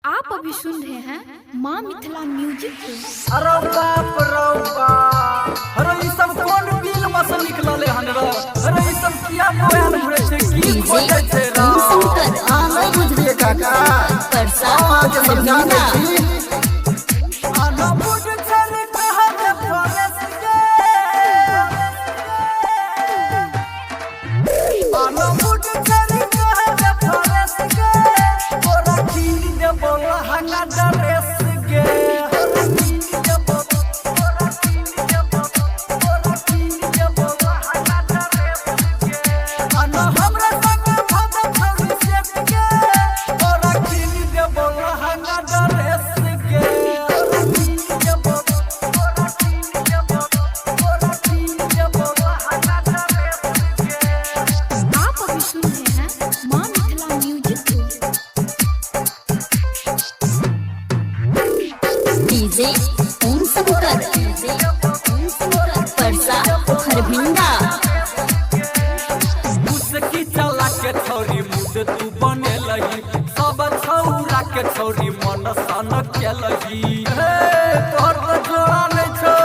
आप अभी सुन रहे हैं माँ मिथिला म्यूजिक को। अरे बाप रे बाप, अरे ई सब कोन बिल में से निकलले हन रे? अरे ई सब किया मोबाइल घुरे छै, की खोजे छै रे? अहाँ नहि बुझलियै काका, अहाँके समझा दै छी। आना बुझ छल कहत फरेस के, आना बुझ छल कहत फरेस के, तोरा कीन देबो लहंगा ड्रेस के। तोरा कीन देबो, तोरा कीन देबो लहंगा ड्रेस के। आना हमरा संग भाग छौरी सेट के, तोरा कीन देबो लहंगा ड्रेस के। तोरा कीन देबो, तोरा कीन देबो, तोरा कीन देबो लहंगा ड्रेस के। आप अभी सुन रहे हैं माँ मिथिला म्यूजिक को। डीजे ओम शंकर, डीजे ओम शंकर, परसा खरभिंडा। मुसकी चला के छौरी मुद तू बनेलही, सब छौरा के छौरी मन सन केलही। हे तोहर तऽ जोड़ा नै छौ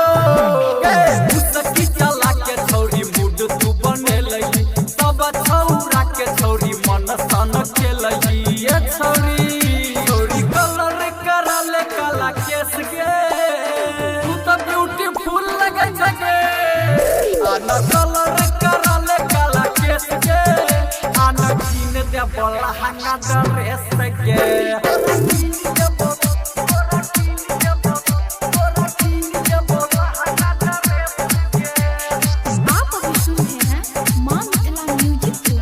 गे। मुसकी चला के छौरी मुद तू बनेलही, सब छौरा के छौरी मन सन केलही। ये छौरी छौरी कलर करले काला केस गे, तू तऽ ब्यूटीफुल लगै छै गे। आना कलर करले काला केस गे, आना कीन देबो लहंगा ड्रेस गे। कीन देबो, तोरा कीन देबो, तोरा कीन देबो लहंगा ड्रेस गे। आप अभी सुन रहे हैं माँ मिथिला म्यूजिक को।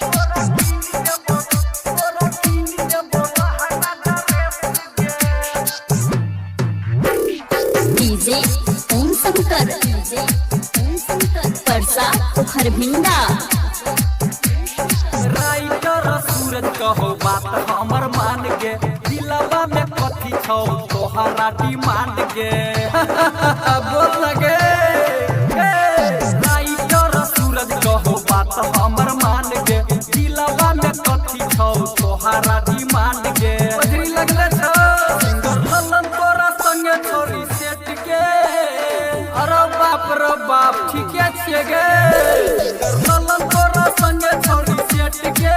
तोरा कीन देबो, तोरा कीन देबो लहंगा ड्रेस गे। डीजे ओम शंकर, डीजे ओम शंकर, परसा खरभिंडा। राइटर सूरज कहो बात हमर मान गे, दिलवा में कथी छौ तोहरा डिमांड गे? बोल लगे। राइटर सूरज कहो बात हमर मान गे, दिलवा में कथी छौ तोहरा डिमांड गे? बजरी लगले छौ सिंगर ललन तोरा संगे छोरी सेट के। अरे बाप रे बाप, ठीके छियै गे। ललन तोरा संगे छोरी सेट के,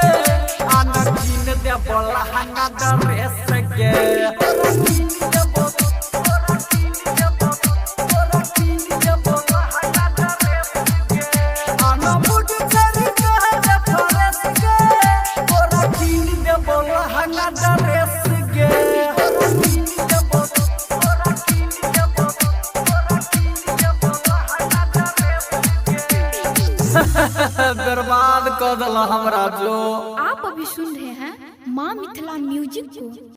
आना कीन देबो लहंगा ड्रेस गे। तोरा कीन देबो, तोरा कीन देबो, तोरा कीन देबो लहंगा ड्रेस गे। आना बुझ छरी कहत फरेस गे, तोरा कीन देबो लहंगा ड्रेस गे। तोरा कीन देबो, तोरा कीन देबो, तोरा कीन देबो लहंगा ड्रेस गे। बर्बाद कऽ देला हमरा जो। आप अभी सुन रहे हैं माँ मिथिला म्यूजिक को।